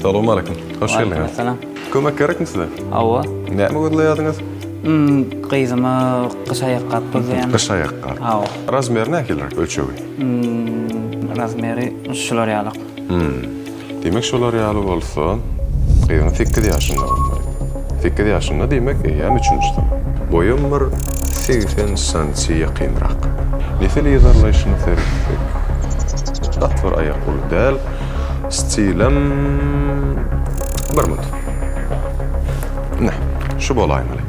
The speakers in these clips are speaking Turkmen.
Salowmaleýkim. Hoş geldiňiz. Waleýkim Kömek gerekmi size? Hawa. Näme gözleýärdiňiz? Hmm, gyzyma gyş aýakgap gözleýän. Gyş aýakgap. Hawa. Razmeri nähiliräk ölçegi? Hmm, razmeri şular ýaly. Hmm. Diýmek şolar ýaly bolsa, gyzyň 8 ýaşynda bolmaly. 8 ýaşynda diýmek eýýäm üçünji synp. Boýam bir 80 santi ýakynrak. Nesil yzarlaýşyna seretsek, gaty bir aýak uly däl. Stilem bir minut. Ine, şu bolaýmaly.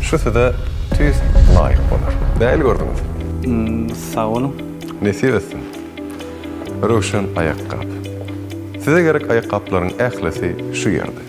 Şu size tüýs laýyk bolar. Nähili gördüňiz? Hmm, sag boluň. Nesip etsin. Röwşen aýakgap. Size gerek aýakgaplaryň ählisi şu ýerde.